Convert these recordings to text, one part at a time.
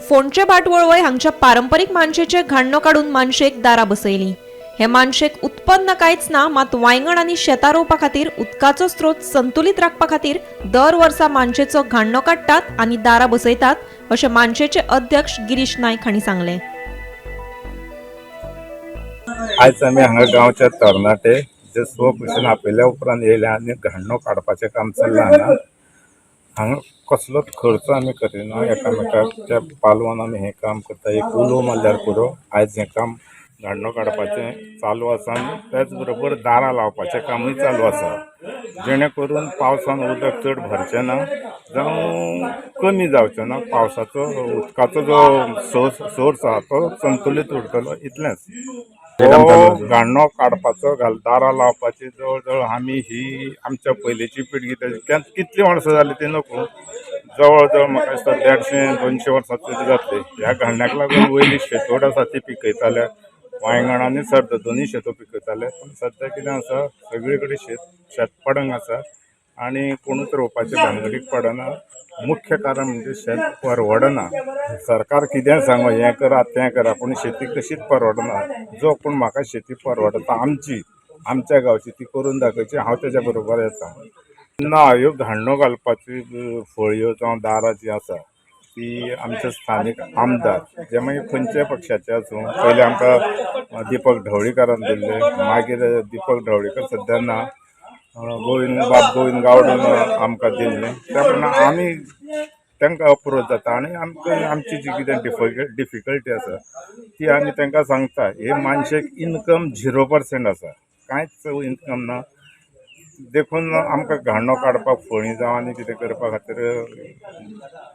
फोंडचे भाट वळवय हांगच्या पारंपरीक मानशेचे घाण्णो काडून मानशेक दारां बसयलीं. हे मानशेक उत्पन्न कांयच ना, मात वांयगण आनी शेतां रोवपा खातीर उदकाचो स्रोत संतुलीत राखपा खातीर दर वर्सा मानशेचो घाण्णो काडटात आनी दारां बसयतात अशें मानशेचे अध्यक्ष गिरीश नायक हांणी सांगलें. आयज आमी हांगा गांवचे तरणाटे जे स्वकुशीन आपयल्या उपरांत येयले आनी घाण्णो काडपाचें काम चल्लां हांगा. हांगा कसलोच खर्च आमी करिना, एकामेकाच्या पालवान आमी हें काम करता. एक उलो मारल्यार पुरो. आयज हें काम घाण्णो काडपाचें चालू आसा आनी त्याच बरोबर दारां लावपाचें कामूय चालू आसा, जेणे करून पावसान उदक चड भरचें ना जावं कमी जावचें ना. पावसाचो उदकाचो जो सोर्स आसा तो संतुलीत उरतलो, इतलेंच. हो घाण्णो काडपाचो घाल दारां लावपाची जवळ जवळ आमी ही आमच्या पयलींची पिळगी, तेजी कितलीं वर्सां जालीं ती नको, जवळ जवळ म्हाका दिसता 150-200 वर्सां तरी जातली. ह्या घाण्याक लागून वयली शेतवड आसा ती पिकयताले, वांयगण आनी सर्द दोनूय शेतां पिकयताले. पूण सद्या कितें आसा, सगळे कडेन शेत पडंग आसा आनी कोणूच रोवपाचे भानगडीक पडना. मुख्य कारण म्हणजे शेत परवडना. सरकार कितेंय सांगू, हें करा तें करा, पूण शेती कशीच परवडना. जो कोण म्हाका शेती परवडटा आमची, आमच्या गांवची, ती करून दाखयची, हांव तेज्या बरोबर येता. ना, ह्यो घाण्णो घालपाची फळयो जावं दारां जीं आसा ती आमचे स्थानीक आमदार जे मागीर खंयच्याय पक्षाचे आसूं, पयलीं आमकां दीपक ढवळीकारान दिल्ले, मागीर दीपक ढवळीकर सद्या ना, गोविंद बाब गोविंद गावडन आमकां दिल्लें. त्या प्रमाणे आमी तांकां अप्रोच जाता आनी आमकां आमची जी कितें डिफिकल्टी आसा ती आमी तांकां सांगता. हे मानशेक इनकम 0% आसा, कांयच इनकम ना. देखून आमकां घाणो काडपाक फळीं जावं आनी कितें करपा खातीर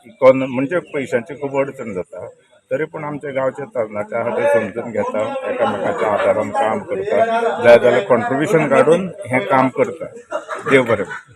इकॉन म्हणजे पयशांची खूब अडचण जाता. तरी पूण आमच्या गांवचे तरणाटे आहा ते समजून घेता, एकामेकाच्या आदारान काम करता, जाय जाल्यार कॉन्ट्रिब्युशन काडून हें काम करता. देव बरें करूं.